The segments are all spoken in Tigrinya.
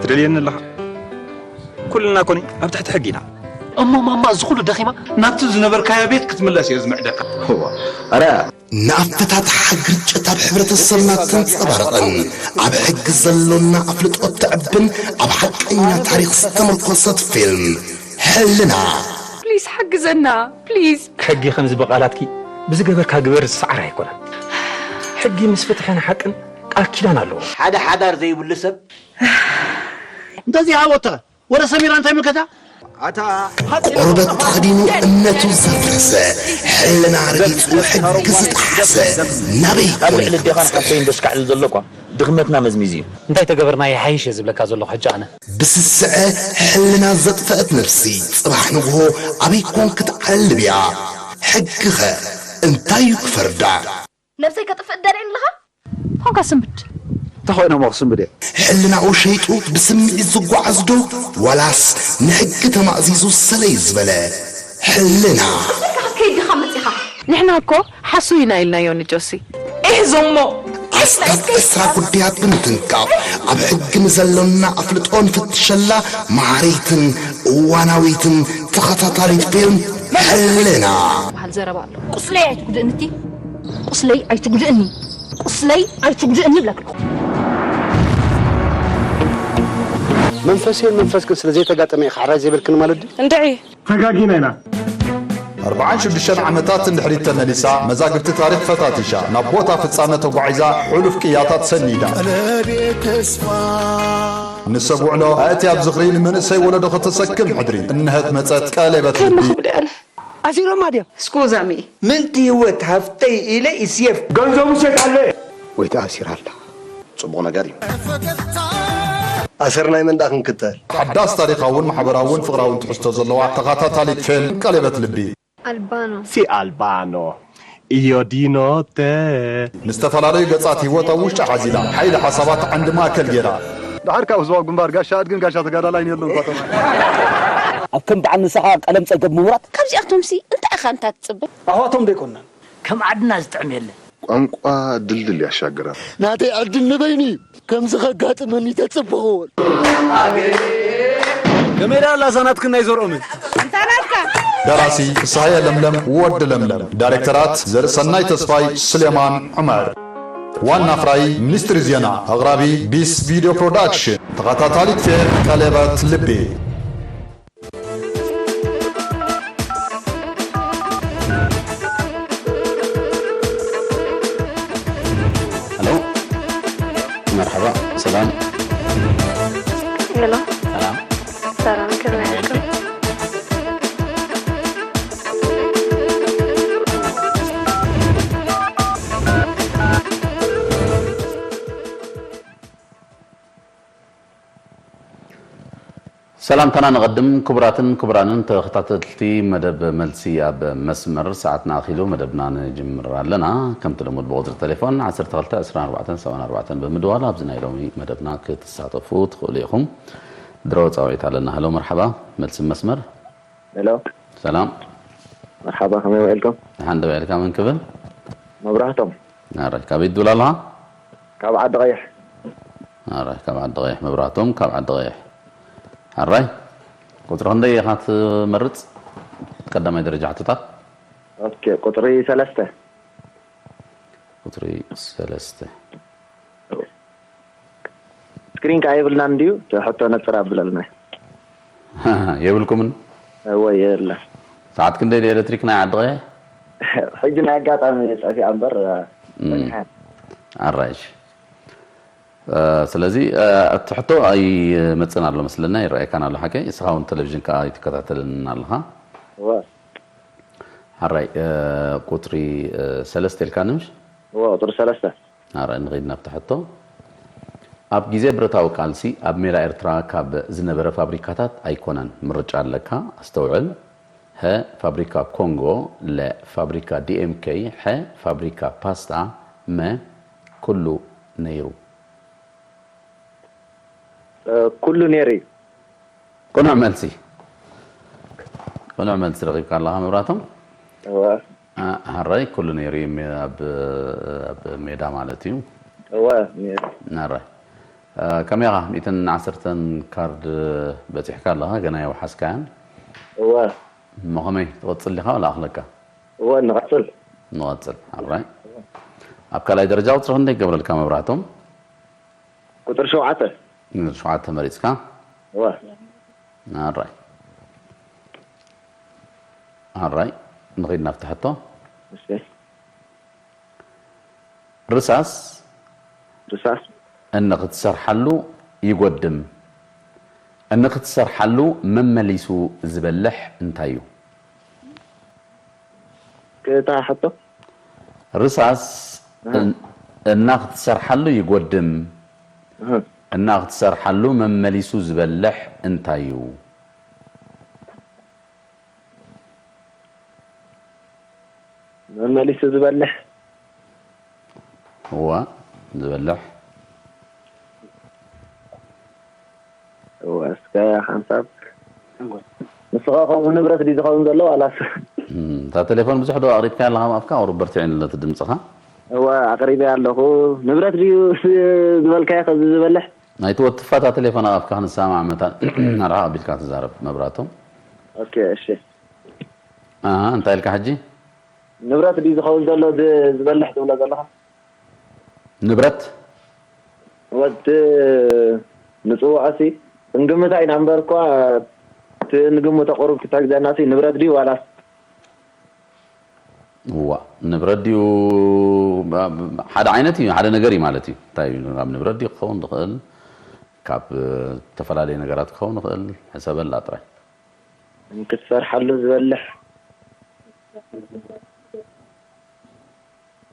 ትደልየኒ ኣለኻ? ኩልና ኮኒ ኣብ ትሕቲ ሕጊ ኢና። እሞ ማማ እዚ ኩሉ ደኺማ ናብቲ ዝነበርካዮ ቤት ክትምለስ እየ ዝምዕደካ። እዋ፣ ኣረ ንኣፈታትሓ ግርጭት ኣብ ሕብረተሰብና ተንጸባርቕን ኣብ ሕጊ ዘሎና ኣፍልጦ ተዕብን ኣብ ሓቀኛ ታሪኽ ዝተመርኮሰት ፊልም ሕልና። ፕሊስ ሓግዘና ፕሊስ። ሕጊ ከምዚ ብቓላትኪ ብዝገበርካ ግበር ዝሰዓር ኣይኮነን። ሕጊ ምስ ፍትሕን ሓቅን ቃል ኪዳን ኣለዎ። ሓደ ሓዳር ዘይብሉ ሰብ እንተዚኣ ወጥረ ወረ ሰሚራ እንታይ ምልከታ? ቆርበት ተኸዲኑ እምነቱ ዘፍረሰ፣ ሕልና ረጊጹ ሕጊ ዝጠሓሰ፣ ናበይ ኣብ ኮን ልዕሊ ኣዴኻን ይኸብጽሕ? ሓፍተይን ደስ ካዕልል ዘሎ እኳ ድኽመትና መዝሚዙ እዩ። እንታይ ተገበርና ይሓይሽ እየ ዝብለካ ዘለኹ ሕጂ ኣነ። ብስስዐ ሕልና ዘጥፈአት ነፍሲ፣ ጽባሕ ንግሆ ኣበይ ኮን ክትዓልብ እያ? ሕጊኸ እንታይ እዩ ክፈርዳ? ነብሰይ ከጥፍእ ትደልየኒ ኣለኻ? ኾንካ ስንብድ። እንታይ ኮይኖ እሞ ክስንብድ እየ። ሕልናኡ ሸይጡ ብስምዒት ዝጓዓዝ ዶ ዋላስ ንሕጊ ተማእዚዙ ሰለይ ዝበለ ሕልና? ኣሰልካ ክትከይድ ዲኻ መጺኻ? ንሕና እኮ ሓሱይ ኢና ኢልናዮ ንጆሲ። ኢህ ዞሞ። ኣስታት ዕስራ ጉዳያት ብምትንካፍ ኣብ ሕጊ ንዘሎና ኣፍልጦ ንፍትሸላ መሃሪትን እዋናዊትን ተኸታታሊት ፊልም ሕልና። በሃል ዘረባ ኣሎ። ቁስለይ ኣይትጉድእኒ እቲ ቁስለይ ኣይትጉድእኒ ቁስለይ ኣይትጉድእኒ ይብለክ ኣለኹ። መንፈስየን መንፈስክን ስለ ዘይተጋጠመ ኢኻ ሕራይ ዘይበልክኒ ማለት ድዩ? እንድዒ። ተጋጊና ኢና። ኣርብዓን ሽዱሽተን ዓመታት ንድሕሪት ተመሊሳ፣ መዛግብቲ ታሪኽ ፈታቲሻ፣ ናብ ቦታ ፍጻመ ተጓዒዛ፣ ሕሉፍ ቅያታት ሰኒዳ። ንሰብ ውዕሎ ኣእትያ ኣብ ዝኽሪ፣ ንመንእሰይ ወለዶ ከተሰክም ሕድሪ እነሀት መጸት ቀሌበት ልቢ። ኣሲሮማ ድዮም? Scusami. ምንቲ ህይወት ሃፍተይ ኢለ ይስየፍ። ገንዘቡ ሸጣለ። ወይ ተኣሲራ ኣላ። ጽቡቕ ነገር እዩ። ኣሰር ናይ መን ደኣ ክንክተል? ሓዳስ ታሪኻውን ማሕበራውን ፍቕራውን ትሕዝቶ ዘለዋ ተኸታታሊት ፊልም ቀሌበት ልቢ። Albano. Si Albano. Io di notte. ንዝተፈላለዩ ገጻት ህይወት ኣብ ውሽጣ ሓዚላ፣ ሓይሊ ሓሳባት ዓንዲ ማእከል ገይራ። ደሓር ካብ ህዝባዊ ግንባር ጋሻ ኣድግን ጋሻ ተጋዳላይን የሎን እኳ ተባሂሉ። ኣብ ከም በዓል ንስኻ ቀለም ጸገብ ምሁራት። ካብዚኣቶምሲ እንታይ ኢኻ እንታ ትጽበ? ኣሕዋቶም ዶ ኣይኮንናን? ከም ዓድና ዝጥዕም የለን። ቋንቋ ድልድል ያሻግራል። ናተይ ዕድል ንበይኑ እዩ። ከምዚ ከጋጥመኒ ተጽብኽዎን። ከመይ ደኣ ኣላ እዛ ናትክን ናይ ዘርኦምን? ደራሲ ፍስሃየ ለምለም ወዲ ለምለም፣ ዳይሬክተራት ዘርእሰናይ ተስፋይ፣ ስሌማን ዑመር። ዋና ኣፍራዪ ሚኒስትሪ ዜና፣ ኣቕራቢ ቢስ ቪድዮ ፕሮዳክሽን። ተኸታታሊት ፌር ቀሌበት ልቢ። Hello. مرحبا. سلام. Hello. سلام. سلام كيف حالكم؟ ሰላምታና ነቐድም። ክቡራትን ክቡራንን ተኸታተልቲ መደብ መልሲ ኣብ መስመር፣ ሰዓትና ኣኺሉ መደብና ንጅምር ኣለና። ከምቲ ልሙድ ብቁጽሪ ቴሌፎን ዓሰርተ ክልተ ዕስራን ኣርባዕተን ሰብዓን ኣርባዕተን ብምድዋል ኣብዚ ናይ ሎሚ መደብና ክትሳተፉ ትኽእሉ ኢኹም። ድሮ ጻውዒት ኣለና። ሃሎ መርሓባ፣ መልሲ መስመር። ሄሎ። ሰላም። መርሓባ፣ ከመይ ውዒልኩም? ደሓን ዶ ውዒልካ? መን ክብል? መብራህቶም። ኣረ፣ ካበይ ትብል ኣለኻ? ካብ ዓዲ ቀይሕ። ኣረ፣ ካብ ዓዲ ቀይሕ። መብራህቶም ካብ ዓዲ ቀይሕ። ኣራይ፣ ቁጽሪ ክንደይ ኢኻ ትመርጽ? ቀዳማይ ደረጃ ሕቶታት። ኦኬ፣ ቁጽሪ ሰለስተ። ቁጽሪ ሰለስተ። ስክሪን ከኣ የብልናን ድዩ? እቲ ሕቶ ነጽር ኣብለልና። የብልኩምን? እወ የለ። ሰዓት ክንደይ ድዩ ኤለክትሪክ ናይ ዓዲ ቀይሕ? ሕጂ ናይ ኣጋጣሚ ጠፊኣ እምበር። እም። በጺሓ። ኣራይሽ። እ፣ ስለዚ፣ እ፣ እቲ ሕቶ ኣይመጽእን ኣሎ መስለና፣ ይረኣየካን ኣሎ ሓቀይ። እስኻ እውን ቴሌቪዥን ከኣ ኣይትከታተልን ኣለኻ። እወ። ሓራይ፣ እ፣ ቁጽሪ፣ እ፣ ሰለስተ ኢልካኒ ምሽ? እወ፣ ቁጽሪ ሰለስተ። ኣረ ንኺድ ናብቲ ሕቶ። ኣብ ግዜ ብረታዊ ቃልሲ ኣብ ሜዳ ኤርትራ ካብ ዝነበረ ፋብሪካታት ኣይኮነን። ምርጫ ኣለካ፣ ኣስተውዕል። ሀ ፋብሪካ ኮንጎ፣ ለ ፋብሪካ ዲ ኤም ከይ፣ ሐ ፋብሪካ ፓስታ፣ መ ኩሉ ነይሩ። ኩሉ ነይሩ እዩ። ቅኑዕ መልሲ። ቅኑዕ መልሲ ረኺብካ ኣለኻ መብራህቶም። እወ። አ፣ ሕራይ፣ ኩሉ ነይሩ እዩ፣ ሜ-፣ ኣብ፣ ኣብ ሜዳ ማለት እዩ። እወ፣ ነይሩ። ሕራይ። ከመይ ኢኻ? ሚእትን ዓሰርተን ካርድ በጺሕካ ኣለኻ፣ ገና የውሓስካያን። እወ እሞ ከመይ ትቕጽል ዲኻ ወላ ኣኽለካ? እወ ንቐጽል። ንቐጽል። ኣራይ፣ ኣብ ካልኣይ ደረጃ ቁጽሪ ክንደይ ክገብረልካ መብራህቶም? ቁጽሪ ሸውዓተ። ቁጽሪ ሸውዓተ መሪጽካ? እወ ኣራይ ኣራይ፣ ንኺድ ናብቲ ሕቶ። እሺ ርሳስ ርሳስ እንክትሰርሓሉ ይጎድም፣ እንክትሰርሓሉ መመሊሱ ዝበልሕ እንታይ እዩ? ክታ ሕቶ ርሳስ እህ። እን- እና ክትሰርሓሉ ይጎድም፣ እህ። እና ክትሰርሓሉ መመሊሱ ዝበልሕ እንታይ እዩ? መመሊሱ ዝበልሕ እዋ ዝበልሕ እወ እስከ ሓንሳብ ንስኻ ከምኡ ንብረት ድዩ ዝኸውን ዘሎ ዋላስ እም፣ እታ ቴሌፎን ብዙሕ ዶ ኣቕሪብካ ኣለኻ ኣብ ኣፍካ? ቁሩብ በርቲዕ ንለቲ ድምፅኻ። እወ ኣቕሪበ ኣለኹ። ንብረት ድዩ ዝበልካዮ ከዚ ዝበልሕ? ናይቲ ወትፋ እታ ቴሌፎን ኣብ ኣፍካ ክንሰማዕ መታን ኣርሓ ኣቢልካ ትዛረብ መብራቶም። ኦኬ እሺ ኣሃ፣ እንታይ ኢልካ ሕጂ? ንብረት ድዩ ዝኸውን ዘሎ ዝ- ዝበልሕ ትብሎ ዘለኻ? ንብረት ወቲ ንፅውዖ ሲ ክንግምታ ኢና እምበር እኳ እቲ ንግምቶ ቁሩብ ክትሕግዘና ሲ ንብረት ድዩ ዋላስ እዋ፣ ንብረት ድዩ? ሓደ ዓይነት እዩ፣ ሓደ ነገር እዩ ማለት እዩ። እንታይ እዩ? ካብ ንብረት ድዩ ክኸውን ዝኽእል? ካብ ዝተፈላለዩ ነገራት ክኸውን ይኽእል። ሕሰበላ ጥራይ። ክትሰርሓሉ ዝበልሕ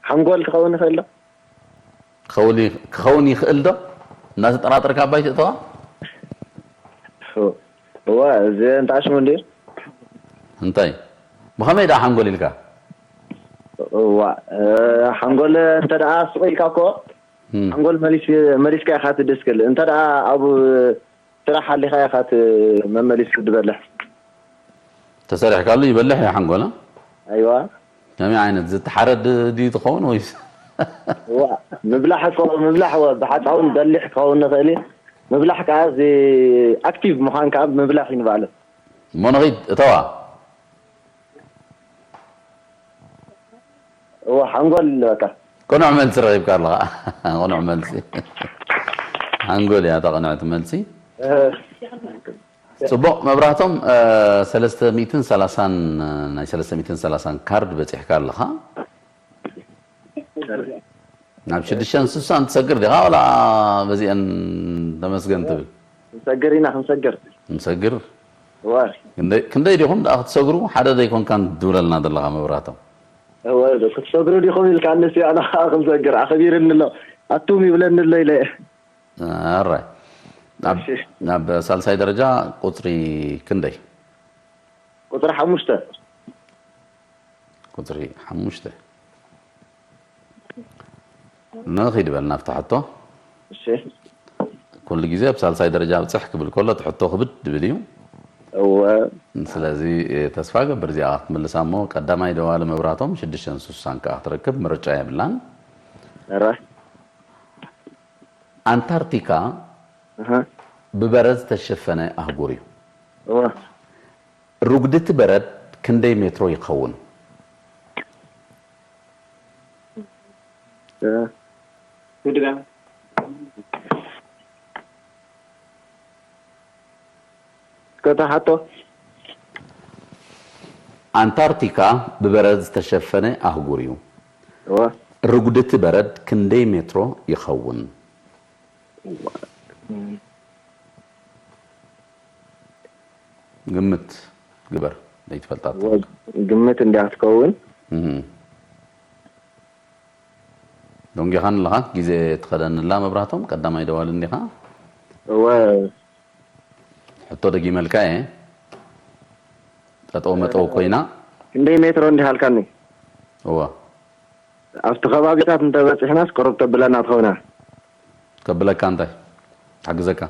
ሓንጎል ክኸውን ይኽእል ዶ? ክኸውን ይ- ክኸውን ይኽእል ዶ? እናተጠራጠርካ ኣባይ ትእተዋ? እወ እዚ እንተኣሽሙ እንድዩ እንታይ? ብኸመይ ደኣ ሓንጎል ኢልካ? እዋ እ፣ ሓንጎል እንተ ደኣ ስቕ ኢልካ እኮ እም። ሓንጎል መሊስ- መሊስካ ኢኻ ትድስክል እንተ ደኣ ኣብ ስራሕ ሃሊኻ ኢኻ ት- መመሊስ ክትበልሕ ተሰሪሕካሉ ይበልሕ እዩ ሓንጎል። ኣይዋ ከመይ ዓይነት ዝተሓረድ ድዩ ትኸውን ወይስ? እዋ ምብላሕ እኮ ምብላሕ ወ ብሓፃውን በሊሕ ክኸውን ንኽእል እዩ። ምብላሕ ከዓ እዚ ኣክቲቭ ምዃን ከዓ ምብላሕ እዩ ንባዕሉ። እሞ ንኺድ እተዋ። እዋ ሓንጎል በቃ ቅኑዕ መልሲ ረኺብካ ኣለኻ። ቅኑዕ መልሲ። ሓንጎል እያ እታ ቅንዕቲ መልሲ። እ፣ ጽቡቕ መብራህቶም። እ፣ ሰለስተ ሚእትን ሰላሳን ናይ ሰለስተ ሚእትን ሰላሳን ካርድ በጺሕካ ኣለኻ። ናብ ሽዱሽተን ስሳን ትሰግር ዲኻ ወላ በዚአን ተመስገን ትብል? ክንሰግር ኢና ክንሰግር ንሰግር። እዋ ክንደይ ክንደይ ዲኹም ደኣ ክትሰግሩ? ሓደ ዘይኮንካን ትብለልና ዘለኻ መብራህቶም። እወ ክትሰግሩ ዲኹም ኢልካ ንስ ኣነ ከዓ ክንሰግር ኣኸቢርኒ ኣሎ ኣቱም ይብለኒ ኣሎ ኢለ ኣራይ ናብ እሺ። ናብ ሳልሳይ ደረጃ ቁፅሪ ክንደይ? ቁፅሪ ሓሙሽተ ቁፅሪ ሓሙሽተ ንኺድ በል ናብታ ሕቶ። እሺ ኩሉ ግዜ ኣብ ሳልሳይ ደረጃ ብፅሕ ክብል ከሎ እቲ ሕቶ ክብድ ድብል እዩ። እወ ስለዚ ተስፋ ገብር እዚኣ ክትምልሳ እሞ ቀዳማይ ደዋሊ መብራቶም ሽዱሽተን ስሳን ከዓ ክትረክብ ምርጫ የብላን። ኧረ ኣንታርክቲካ እህ ብበረድ ዝተሸፈነ ኣህጉር እዩ። እወ ሩጉዲ እቲ በረድ ክንደይ ሜትሮ ይኸውን? እ እስከ እታ ሓቶ ኣንታርክቲካ ብበረድ ዝተሸፈነ ኣህጉር እዩ። እወ ርጉዲ እቲ በረድ ክንደይ ሜትሮ ይኸውን? ግምት ግበር ዘይትፈልጣ እወ ግምት እንዲያ ክትከውን እህ። ደንጊኻን ኣለኻ ግዜ ትኸደንላ መብራህቶም ቀዳማይ ደዋል እንዲኻ እወ ሕቶ ደጊመልካ እየ ጠጠው መጠው ኮይና ክንደይ ሜትሮ እንዲህ ኣልካኒ እወ ኣብቲ ከባቢታት እንተበፂሕናስ ቅሩብ ተብለና ትኸውና ከብለካ እንታይ ትሓግዘካ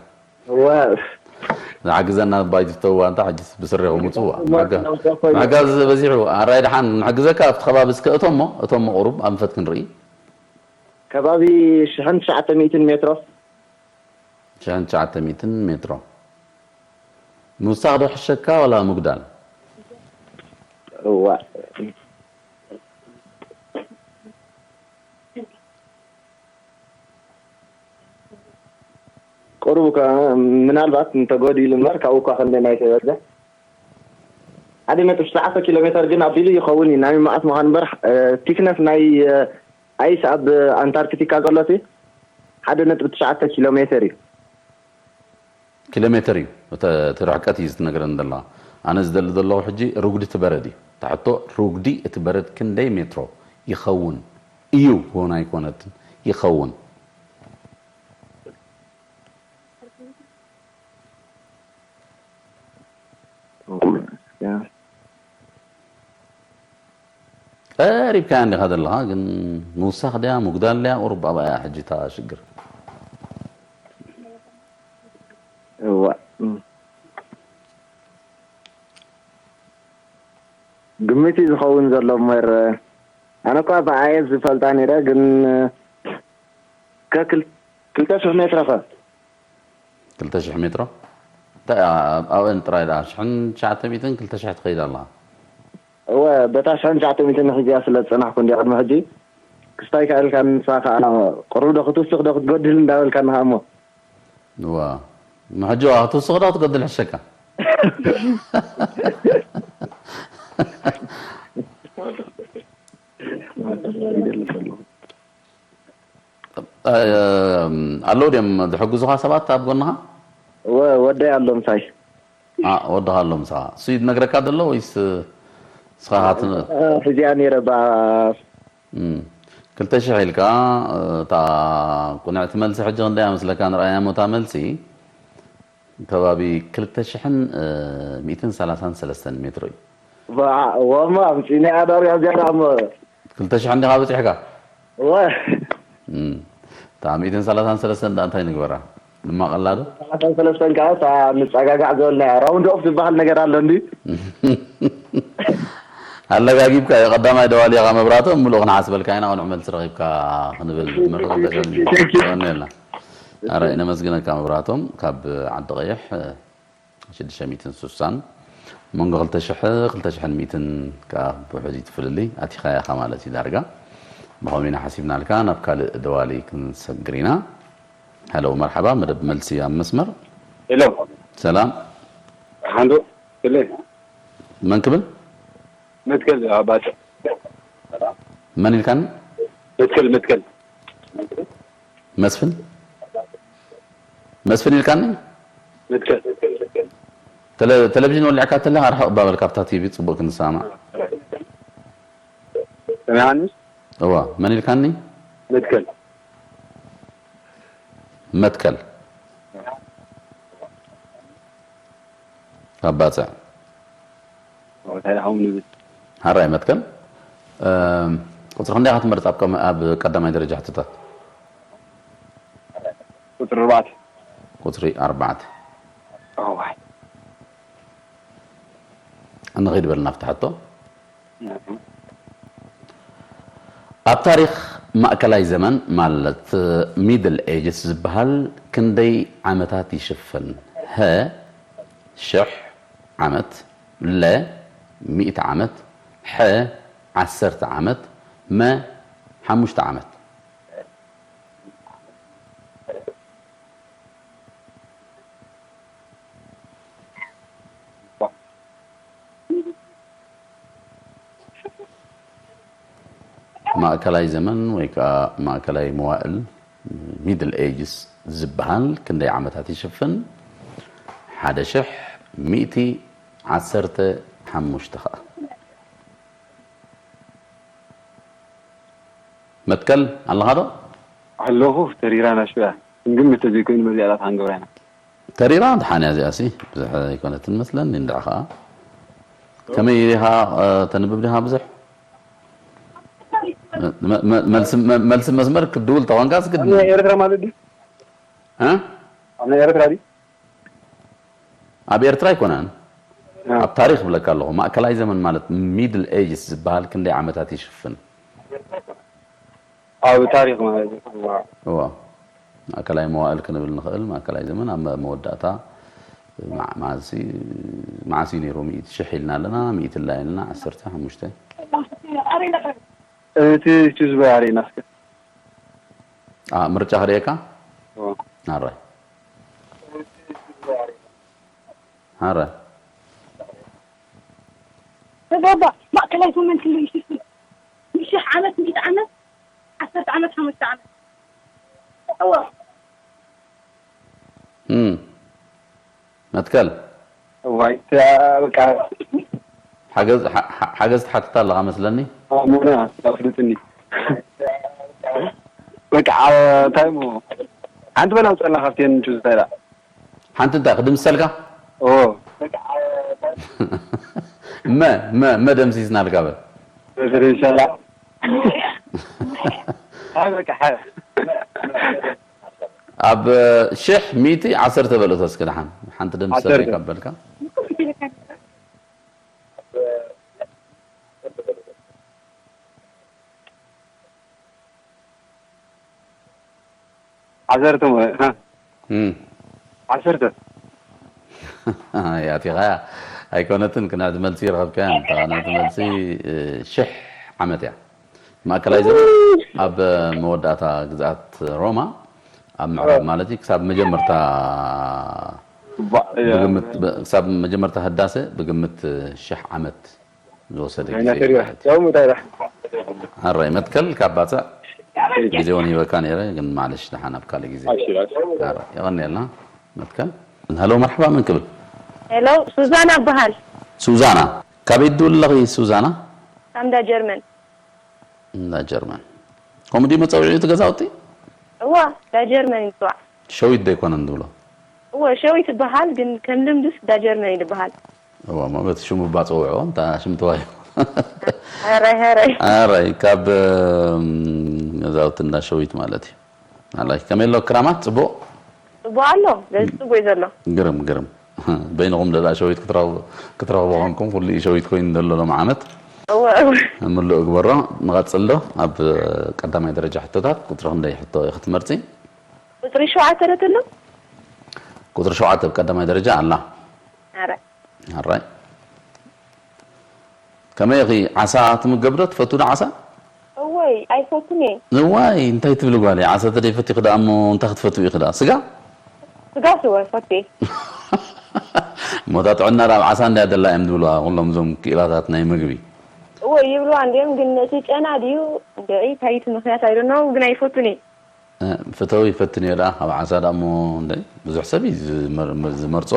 እወ ዝሓግዘና ባይቱ ተዋ እንታ ሕጂ ብስሪኹም ውፅዋ ምሕጋዝ በዚሑ ኣራይ ደሓን ንሕግዘካ ኣብቲ ከባቢ እስከ እቶም እሞ እቶም ቁሩብ ኣንፈት ክንርኢ ከባቢ ሽሕን ትሽዓተ ሚእትን ሜትሮ ሽሕን ትሽዓተ ሚእትን ሜትሮ። ምውሳኽ ዶ ይሕሸካ ዋላ ምጉዳል? እዋ ቁሩብ እኳ ምናልባት እንተጎዲሉ እምበር ካብኡ እኳ ክንደይ ናይ ተበዝሕ ሓደ ነጥቢ ትሽዓተ ኪሎ ሜተር ግን ኣቢሉ ይኸውን እዩ። ናይ መዓት ምዃን እምበር ቲክነስ ናይ ኣይስ ኣብ ኣንታርክቲካ ዘሎ ሓደ ነጥቢ ትሽዓተ ኪሎ ሜተር እዩ። ኪሎ ሜተር እዩ እቲ እቲ ርሕቀት እዩ ዝትነግረኒ ዘለኻ። ኣነ ዝደሊ ዘለኹ ሕጂ ርጉዲ እቲ በረድ እዩ። እታ ሕቶ ርጉዲ እቲ በረድ ክንደይ ሜትሮ ይኸውን እዩ እውን ኣይኮነትን ይኸውን። ቀሪብካያ እንዲኻ ዘለኻ ግን ምውሳኽ ድያ ምጉዳል ድያ ቁሩብ ኣብኣ እያ ሕጂ እታ ሽግር። እዋ እም። ግምት እዩ ዝኸውን ዘሎ እምበር ኣነ እኳ ብኣየት ዝፈልጣ ነይረ ግን ከክል ክልተ ሽሕ ሜትሮ ከ ክልተ ሽሕ ሜትሮ እንታይ ኣብአን ጥራይ ደኣ ሽሕን ትሽዓተ ሚእትን ክልተ ሽሕ ትኸይድ ኣለኻ እወ በታ ሽሕን ትሽዓተ ሚእትን ንሕዚኣ ስለ ዝጸናሕኩ እንዲ ቅድሚ ሕጂ ክስታይ ከኣልካ ንሳ ከኣ ቅሩብ ዶ ክትውስኽ ዶ ክትጎድል እንዳበልካ ንኻ እሞ እዋ ንሕጂ ዋ ክትውስኽ ዶ ክትጎድል ሕሸካ ኣለዉ ድዮም ዝሕግዙኻ ሰባት ኣብ ጎንኻ? ወደይ ኣሎ ምሳይ። ወድኻ ኣሎ ምሳኻ። እሱ ይነግረካ ዘሎ ወይስ ንስኻ ሕዚኣ ነይረ ባ ክልተ ሽሕ ኢልካ እታ ቁንዕቲ መልሲ ሕጂ ክንደይ እያ መስለካ ንርኣያ እሞ እታ መልሲ ከባቢ ክልተ ሽሕን ሚእትን ሰላሳን ሰለስተን ሜትሮ እዩ። ወማ ኣምፂኒ ኣዳርያ ዝያዳ እሞ ክልተ ሽሕ እንዲኻ በፂሕካ እወ እታ ሚእትን ሰላሳን ሰለስተን ደኣ እንታይ ንግበራ ንማቐላ ዶ ሰላሳን ሰለስተን ከዓ እታ ንፀጋጋዕ ዝበልናያ ራውንድ ኦፍ ዝበሃል ነገር ኣሎ እንዲ ኣለጋጊብካ እዩ ቀዳማይ ደዋልያኻ መብራቶም ምሉእ ክንሓስበልካ ኢና ቅኑዕ መልሲ ረኺብካ ክንብል ምርኽብ ተሸንና ኣረ ነመስግነካ መብራቶም ካብ ዓዲ ቀይሕ ሽዱሽተ ሚእትን ስሳን መንጎ ክልተ ሽሕ ክልተ ሽሕን ሚእትን ከዓ ብውሕድ እዩ እቲ ፍልልይ ኣቲኻያ ኢኻ ማለት እዩ ዳርጋ ብኸምኡ ኢና ሓሲብናልካ ናብ ካልእ ደዋሊ ክንሰግር ኢና ሃለው መርሓባ መደብ መልሲ ኣብ መስመር ሄሎ ሰላም ሓንዶ ስለ መን ክብል መትከል ኣባተ መን ኢልካኒ መትከል መትከል መስፍን መስፍን ኢልካኒ መትከል ቴሌቪዥን ወሊዕካ ተለኻ ርሕቕ ባበል ካብታ ቲቪ ፅቡቅ ክንሰማዕ ሰሚዓኒ እዋ መን ኢልካኒ መትከል መትከል ካብ ባፅዕ እንታይ ደሓው ንብል ሓራይ መትከል ቁፅሪ ክንደይ ኢኻ ትመርፅ ኣብ ቀዳማይ ደረጃ ሕቶታት ቁፅሪ ኣርባዕተ ቁፅሪ ኣርባዕተ እዋይ ንኸይድ በልና ኣብቲ ሕቶ ኣብ ታሪኽ ማእከላይ ዘመን ማለት ሚድል ኤጅስ ዝበሃል ክንደይ ዓመታት ይሽፍን? ሀ ሽሕ ዓመት፣ ለ ሚእቲ ዓመት፣ ሐ ዓሰርተ ዓመት፣ መ ሓሙሽተ ዓመት። ማእከላይ ዘመን ወይ ከዓ ማእከላይ መዋእል ሚድል ኤጅስ ዝበሃል ክንደይ ዓመታት ይሽፍን? ሓደ ሽሕ ሚእቲ ዓሰርተ ሓሙሽተ ከዓ መትከል ኣለኻ ዶ? ኣለኹ ተሪራና ሽያ ክንግምት ተዘይኮይኑ መዚኣላት ሓንገብራ ኢና ተሪራ ድሓን እያ እዚኣ ሲ ብዙሕ ኣይኮነትን መስለኒ እንድዕ ከዓ ከመይ ኢኻ ተንብብ ዲኻ ብዙሕ መልሲ መስመር ክድውል ተኾንካ ስግድ ኤርትራ ማለት ድዩ እ? ኣብ ናይ ኤርትራ ድዩ ኣብ ኤርትራ ኣይኮነን ኣብ ታሪክ ብለካ ኣለኹ ማእከላይ ዘመን ማለት ሚድል ኤጅስ ዝበሃል ክንደይ ዓመታት ይሽፍን ኣብ ታሪክ ማለት እዩ እዋ ማእከላይ መዋእል ክንብል ንኽእል፣ ማእከላይ ዘመን ኣብ መወዳእታ፣ መዓሲ፣ መዓስ እዩ ነይሩ? ሚእቲ ሽሕ ኢልና ኣለና፣ ሚእቲ ላ ኢልና፣ ዓሰርተ ሓሙሽተ። እቲ እቲ ዝበ ኣርእና እስከ። ኣ፣ ምርጫ ክርእየካ? ኦ። ኣረ። ኣረ። ተጋባ ማእከላይ ዘመን ክንደይ ሽሕ? ሽሕ ዓመት፣ ሚእቲ ዓመት፣ ዓሰርተ ዓመት፣ ሓሙሽተ ዓመት። እዋ። እም። መትከል። እዋይ፣ በቃ። ሓገዝ፣ ሓ-፣ ሓ-፣ ሓገዝ ትሓትት ኣለኻ መስለኒ? ኣሙና፣ ኣፍልጥኒ። በቃ፣ ኣ-፣ እንታይ እሞ። ሓንቲ በላ ውፀላ ካብቲ የንቹ ዝኸዳ። ሓንቲ እንታይ ክድምሰልካ? ኦ። መ-፣ መ-፣ መደምሲስናልካ በል። በተለይ ሰላ። ኣይ፣ በቃ፣ ሓ-፣ ኣብ ሽሕ ሚእቲ ዓሰርተ በልእቶ እስኪ ደሓን። ሓንቲ ደምሲ ዓሰርተ። ካብ በልካ። ዓሰርተ ሞ-፣ ሃ። እም። ዓሰርተ። ያቲኻያ ኣይኮነትን፣ ክንዕቲ መልሲ ይረኸብካያ። እንታ ናቲ መልሲ፣ እ፣ ሽሕ ዓመት እያ። ማእከላይ ዘመን ኣብ መወዳእታ ግዝኣት ሮማ ኣብ ምዕራብ ማለት እዩ፣ ክሳብ መጀመርታ ባ-፣ እ፣ ብግምት፣ ብ-፣ ክሳብ መጀመርታ ህዳሰ ብግምት ሽሕ ዓመት ዝወሰደ ግዜ ዓይነት እዩ ሪባ። ማለት እዩ። ያው ሙዳራ። ኣራይ መትከል ካብ ባፅዕ ግዜ እውን ሂበካ ነይረ፣ ግን ማለሽ ደሓን ኣብ ካልእ ግዜ። እሺ፣ እሺ። ኣራይ የቐንየልና መትከል። ሄሎ መርሓባ፣ መን ክብል? ሄሎ፣ ሱዛና እበሃል። ሱዛና፣ ካበይ ትድውሊ ኣለኺ ሱዛና? ካብ እንዳ ጀርመን። እንዳ ጀርመን። ከምኡ ድዩ መጸውዒኡ እቲ ገዛውቲ? እዋ፣ እንዳ ጀርመን እዩ ዝፅዋዕ። ሸዊት ዶ ኣይኮነን ዝብሎ? እወ፣ ሸዊት ይበሃል፣ ግን ከም ልምዱስ እንዳ ጀርመን እዩ ዝበሃል። እዋ፣ እሞ በቲ ሽሙ እባ ጸውዕዎ፣ እንታ ሽም ተዋሂቡ። ሀረይ፣ ሀረይ። ኣራይ፣ ካብ፣ እም፣ ገዛውቲ እንዳ ሸዊት ማለት እዩ። ኣላይ፣ ከመይ ኣሎ ክራማት? ጽቡቕ? ጽቡቕ ኣሎ፣ በዚ ጽቡቕ እዩ ዘሎ። ግርም፣ ግርም። በይንኹም ደኣ ሸዊት ክትረኽቡ፣ ክትረኽቡ ኮንኩም፣ ኩሉ እዩ ሸዊት ኮይኑ ዘሎ ሎም ዓመት። እወ፣ እወ። ምሉእ ግበሮ። ንቐጽል ዶ? ኣብ ቀዳማይ ደረጃ ሕቶታት ቁጽሪ ክንደይ ሕቶ ኢኺ ትመርጺ? ቁጽሪ ሸውዓተ ዶ ተሎ? ቁጽሪ ሸውዓተ ኣብ ቀዳማይ ደረጃ ኣላ። ኣረ። ኣራይ። ከመይ ኢኺ? ዓሳ ትምገቢ ዶ? ትፈትዊ ዶ ዓሳ? እወይ፣ ኣይፈቱን እየ። እዋይ፣ እንታይ ትብሊ ጓለይ? ዓሳ ተደይፈቲኺ ደኣ እሞ እንታይ ክትፈትዊ ኢኺ ደኣ? ስጋ? ስጋ ስወ ፈትየ። እሞ እታ ጥዕና ደኣ ኣብ ዓሳ እንድያ ደላ እዮም ዝብልዋ ኩሎም እዞም ክኢላታት ናይ ምግቢ። እወ፣ ይብልዋ እንድዮም፣ ግን ነቲ ጨና ድዩ? እንድዒ፣ እንታይ እቲ ምኽንያት ኣይደኖ፣ ግን ኣይፈቱን እየ። እ፣ ፍተዊ ይፈትን እዮ ደኣ፣ ካብ ዓሳ ደኣ እሞ እንደ ብዙሕ ሰብ እዩ ዝመር-፣ ዝመርጾ።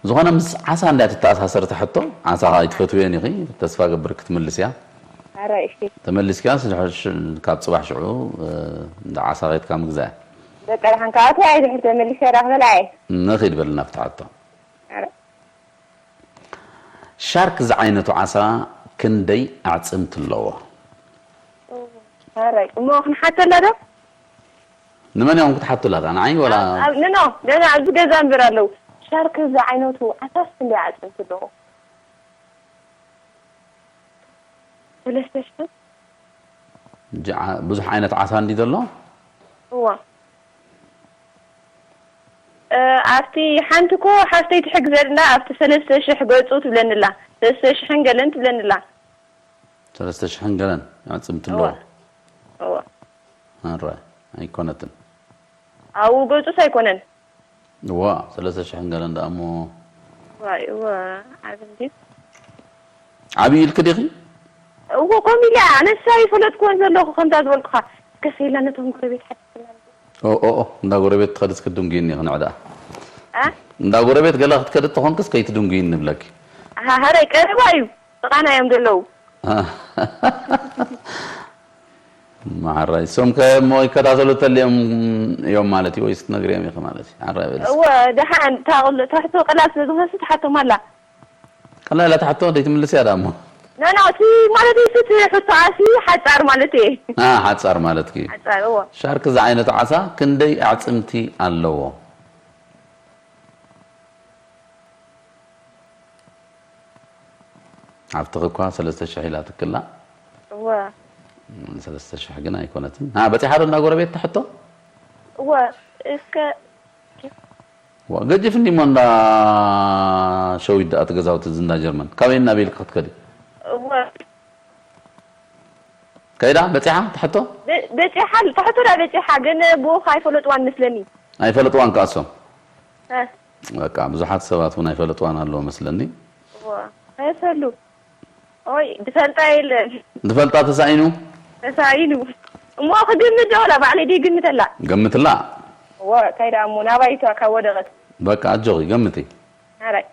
ዝኾነ ምስ ዓሳ እንድያ ትተኣሳሰር እታ ሕቶ፣ ዓሳ ከኣ ኣይትፈትውዮን ኢኺ፣ ተስፋ ገብር ክትምልስያ። ኣረ፣ እሺ። ተመሊስካስ፣ ድሕር ሽ-፣ ካብ ጽባሕ ሽዑ፣ እ፣ እንዳ ዓሳ ኸይድካ ምግዛእ። በቃ፣ ደሓን ከኣ፣ ኣቲ፣ ኣይ፣ ድሕር ተመሊሰ ደኣ ክበልዓ እየ። ንኺድ በልና ኣብታ ሕቶ። ኣረ። ሻርክ ዝዓይነቱ ዓሳ ክንደይ ኣዕጽምቲ ኣለዎ? ኣረ፣ እሞ ክንሓተላ ዶ? ንመን እዮም ክትሓቱላ? እታ ንዓይ ወላ? ኣብ፣ ኖ፣ ኖ፣ ገና ኣብዚ ገዛ እምበር ኣለዉ። ሻርክ ዝዓይነቱ ዓሳስ ክንደይ ኣዕጽምቲ ኣለዎ? ሰለስተ ሽሕን? ጃ-፣ ብዙሕ ዓይነት ዓሳ እንዲ ዘሎ? እዋ። እ፣ ኣብቲ ሓንቲ እኮ ሓፍተይ ትሕግዘልና፣ ኣብቲ ሰለስተ ሽሕ ገጹ ትብለንላ። ሰለስተ ሽሕን ገለን ትብለንላ። ሰለስተ ሽሕን ገለን ኣዕጽምቲ ኣለዎ? እዋ። እዋ። ኣራይ፣ ኣይኮነትን። ኣብኡ ገጹስ ኣይኮነን። እዋ፣ ሰለስተ ሽሕን ገለን ደኣ እሞ። ዋይ፣ እዋ፣ ዓቢ እንድዩ። ዓቢ ኢልኪ ዲኺ? እዎ፣ ከምኡ ኢለ ኣነስ ኣይፈለጥኩዎን ዘለኹ፣ ከምዛ ዝበልኩኻ። ከሰ ኢላ ነቶም ጎረቤት ሓቲትና። ኦ፣ ኦ፣ ኦ፣ እንዳ ጎረቤት ትኸድስ ክትድንጉይኒ ኢኺ ንዕ ደኣ። እ? እንዳ ጎረቤት ገለ ክትከዲ ተኾንክስ ከይትድንጉይኒ ንብለኪ። ኣሃ፣ ሃረይ ቀረባ እዩ። ጥቓና እዮም ዘለዉ። መሓራይ፣ እሶም ከ እሞ ይከታተሉ ተልዮም እዮም ማለት እዩ ወይስ ትነግርዮም ኢኺ ማለት እዩ? ሓራይ በል እስኪ። እወ፣ ደሓን፣ እታ ቅል-፣ እታ ሕቶ ቀላል ስለ ዝኾነት ትሓቶም ኣላ። ቀላል እያ እታ ሕቶ፣ ደይትምልስያ ደኣ እሞ። ኖ፣ ኖ፣ እቲ ማለት እዩ፣ እቲ ሕቶ ኣሲ ሓጻር ማለት እየ። አ፣ ሓጻር ማለት እዩ። ሓጻር፣ እወ። ሻርክ ዝዓይነቱ ዓሳ ክንደይ ኣዕጽምቲ ኣለዎ? ሓፍትኺ እኳ ሰለስተ ሽሕ ኢላትክላ። እወ። ሰለስተ ሽሕ ግን ኣይኮነትን። አ፣ በጺሓ ዶ እንዳ ጎረቤት ትሕቶ? እወ፣ እስከ ዋ፣ ገጅፍ እንዲሞ እንዳ ሸዊት ደኣ እቲ ገዛውቲ እዚ እንዳ ጀርመን። ካበይ እናበይ ኢልኪ ክትከዲ? እወ፣ ከይዳ በጺሓ ትሕቶ? በ- በጺሓ፣ ትሕቶ ዳ በጺሓ፣ ግን ብኡኻ ኣይፈለጥዋን መስለኒ። ኣይፈለጥዋን ከኣሶም። እ፣ በቃ ብዙሓት ሰባት እውን ኣይፈለጥዋን ኣለዎ መስለኒ። እወ፣ ከየሰሉ። ኦይ፣ ዝፈልጣ የለን። ዝፈልጣ ተሳኢኑ? ተሳኢኑ። እሞ ክግምት ዶ ወላ ባዕለይ ድይ ግምተላ? ገምትላ። እወ፣ እንታይ ደኣ እሞ ናባይ እታ ካብ ወደቐት። በቃ ኣጆኺ ገምቲ። ኣራይ።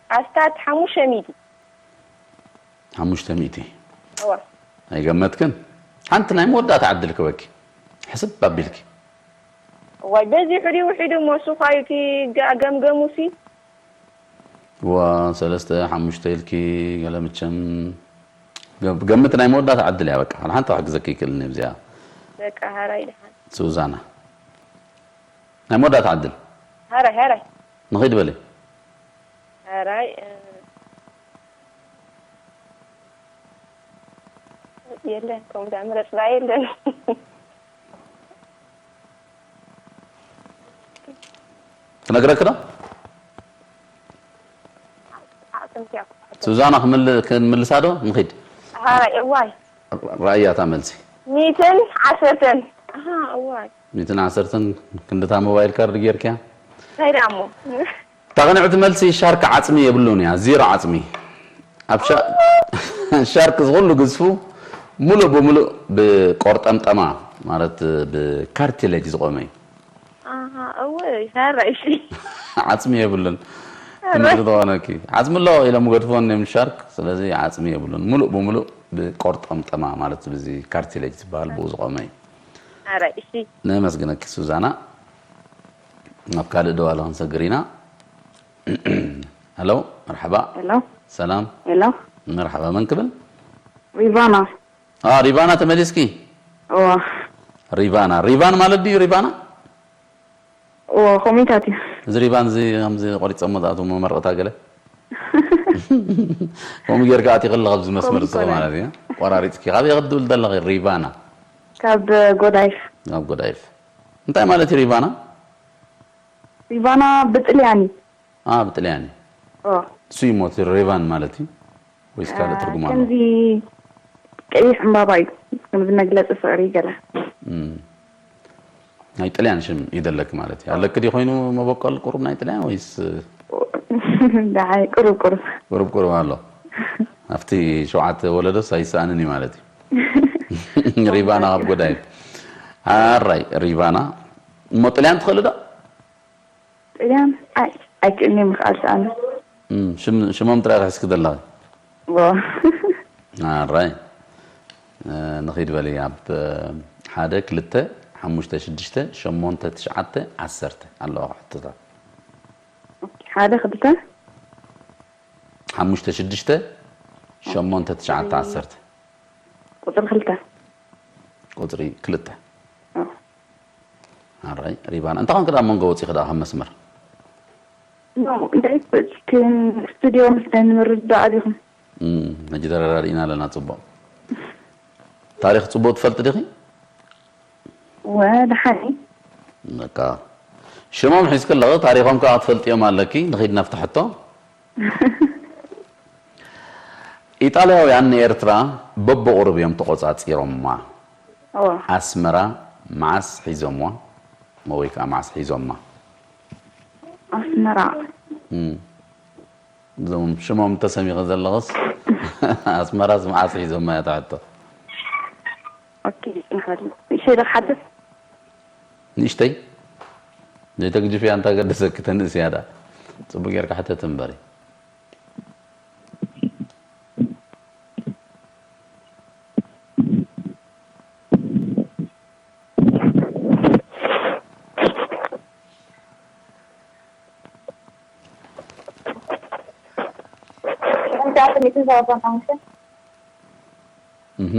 ኣስታት ሓሙሽተ ሚእቲ። ሓሙሽተ ሚእቲ። እወ። ኣይገመትክን? ሓንቲ ናይ መወዳእታ ዕድል ክበኪ። ሕስብ ኣቢልኪ። እዋይ፣ በዚሑ ድዩ ውሒዱ እሞ እሱ እኳ እዩ እቲ ገ- ገምገሙ ሲ። ዋ፣ ሰለስተ፣ ሓሙሽተ ኢልኪ፣ ገለ መቸም ገ- ገምት ናይ መወዳእታ ዕድል እያ በቃ። ሓንቲ ክሕግዘኪ ይክእልኒ ኣብዚኣ። በቃ ሃራይ ደሓን። ሱዛና። ናይ መወዳእታ ዕድል። ሃራይ፣ ሃራይ። ንኺድ በሊ። ሃራይ፣ እ፣ የለን፣ ከምኡ ዳ ምረጽና የለን። ክነግረኪ ዶ? ዓጽምቲ እያ። ሱዛና ክምል- ክንምልሳ ዶ? ንኺድ። ሃራይ፣ እዋይ። ራእያ እታ መልሲ። ሚእትን ዓሰርተን። ኣሃ፣ እዋይ። ሚእትን ዓሰርተን ክንድታ ሞባይል ካርድ ጌርክያ? እንታይ ደኣ እሞ? እታ ቅንዕቲ መልሲ ሻርክ ዓጽሚ የብሉን እያ። ዜሮ ዓጽሚ። ኣብ ሻ- ሻርክ ዝኹሉ ግዝፉ ሙሉእ ብሙሉእ ብቆርጠምጠማ ማለት ብካርቲሌጅ ዝቆመ እዩ። ኣሃ፣ እወ፣ ይሰራይ እሺ። ዓጽሚ የብሉን። ትምህርቲ ተኾነኪ። ዓጽሚ ኣለዎ ኢሎም ገድፎን እዮም ሻርክ። ስለዚ ዓጽሚ የብሉን። ሙሉእ ብሙሉእ ብቆርጠምጠማ ማለት ብዚ ካርቲሌጅ ዝበሃል ብኡ ዝቆመ እዩ። ኣራይ እሺ። ነመስግነኪ ሱዛና። ናብ ካልእ ደዋለ ክንሰግር ኢና። ሄሎ፣ መርሓባ። ሄሎ፣ ሰላም። ሄሎ፣ መርሓባ፣ መን ክብል? ሪቫና። አ፣ ሪቫና ተመሊስኪ? እዋ፣ ሪቫና፣ ሪቫን ማለት ድዩ ሪቫና? እዋ፣ ኮሚታት እዩ። እዚ ሪቫን እዚ ከምዚ ቆሪጸሞ ዝኣትዎ መመረቕታ ገለ? ከምኡ ጌርካ ኣቲኽላ ኣብዚ መስመር ከምኡ ዝስኹ ይኮነ። ማለት እዩ። ቆራሪጽኪ። ካበይ ክትብል ዘለኺ ሪቫና? ካብ ጎዳይፍ። ኣብ ጎዳይፍ። እንታይ ማለት እዩ ሪቫና? ሪቫና ብጥልያን እዩ። አ፣ ብጥልያን እዩ። እዋ፣ እሱ እዩ ሞት ሪቫን ማለት እዩ። ወይስ ካልእ ትርጉም ኣለዎ? ከምዚ ቀይሕ ዕምባባ እዩ። ከምዚ መግለፂ ፍቅሪ ገለ። እም። ናይ ጥልያን ሽም ይደለክ ማለት እዩ። ኣለክ ድዩ ኮይኑ መበቆል ቁሩብ ናይ ጥልያን ወይስ ደሓይ ቁሩብ ቁሩብ። ቁሩብ ቁሩብ ኣሎ? ኣብቲ ሸውዓተ ወለዶስ ኣይሰኣንን እዩ ማለት እዩ። ሪቫና ኣብ ጎዳይ። ኣራይ ሪቫና እሞ ጥልያን ትኽእሊ ዶ? ጥልያን ኣይ ኣይክእልኒ ምኽኣል ሰኣነ። እም፣ ሽም-፣ ሽሞም ጥራይ ክሕዝኪ ዘለኺ? ዎ። ኣራይ። እ፣ ንኺድ በሊ ኣብ፣ እ፣ ሓደ፣ ክልተ፣ ሓሙሽተ፣ ሽዱሽተ፣ ሸሞንተ፣ ትሽዓተ፣ ዓሰርተ ኣለዋ ሕቶታት። ኦኬ፣ ሓደ፣ ክልተ። ሓሙሽተ፣ ሽዱሽተ፣ ሸሞንተ፣ ትሽዓተ፣ ዓሰርተ። ቁፅሪ ክልተ። ቁፅሪ ክልተ። ኣዎ። ኣራይ፣ ሪባን። እንታይ ኮንክ ደኣ መንጎ ወፂኺ ደኣ ካብ መስመር? ኖ፣ እንታይ ክን ስቱዲዮ ምስ ናይ ንምርዳእ ዲኹም? እም፣ ሕጂ ተረዳዲእና ኣለና። ፅቡቕ። ታሪኽ ፅቡቕ ትፈልጢ ዲኺ? ወ፣ ደሓን እዩ። በቃ። ሽሞም ሒዝኪ ኣለኺ፣ ታሪኾም ከኣ ክትፈልጥዮም ኣለኪ። ንኺድ ናብቲ ሕቶ። ኢጣልያውያን ንኤርትራ በብቑሩብ እዮም ተቖጻጺሮማ። እዎ። ኣስመራ መዓስ ሒዞምዋ? ወይ ከኣ መዓስ ሒዞማ? ኣስመራ። እም። እዞም ሽሞም ተሰሚኺ ዘለኽስ ኣስመራስ መዓስ ሒዞማ እያ እታ ሕቶ? ኦኬ፣ ጽንሓሉ። ንእሽተይ ዶ ክሓትት? ንእሽተይ ዘይተግጅፍያ፣ እንታይ ገደሰኪ፣ ተንእስያ ደኣ። ጽቡቅ ጌርካ ሕተት እምበሪ። እህ።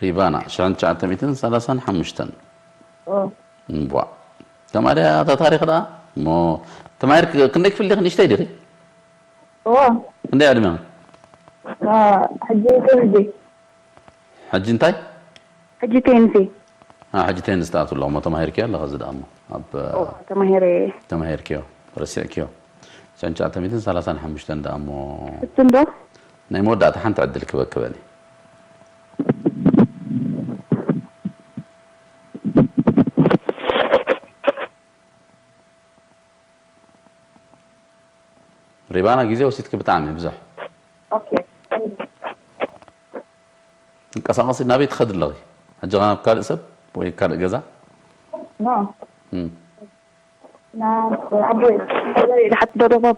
ሪባና ሽሕን ትሽዓተ ሚእትን ሰላሳን ሓሙሽተን። እምቧ። ተማሪ እታ ታሪኽ ደኣ እሞ ተማሂርክ ክንደይ ክፍሊ ዲኺ? ንእሽተይ ዲኺ? እዎ። ክንደይ ዕድመ? ሕጂ ቴንዚ። ሕጂ እንታይ? ሕጂ ቴንዚ። ኣ፣ ሕጂ ቴንዚ ትኣትው ኣለኹ። እሞ ተማሂርክዮ ኣለኸ እዚ ደኣ እሞ። ኣብ ኦ፣ ተማሂረ። ተማሂርክዮ። ረሲዕክዮ። ሸንቻ ተሚትን ሰላሳን ሓሙሽተን ደኣ እሞ። እሱ እንዶ? ናይ መወዳእታ ሓንቲ ዕድል ክበክ በሊ። ሪባና ግዜ ወሲድኪ ብጣዕሚ ብዙሕ። ኦኬ። ትንቀሳቐሲ ናበይ ትኸዲ ኣለኺ? ሕጂ ኸ ናብ ካልእ ሰብ ወይ ካልእ ገዛ? ኖ። እም። ናብ ኣቦይ። ኣቦይ ድሓት ዶዶባብ።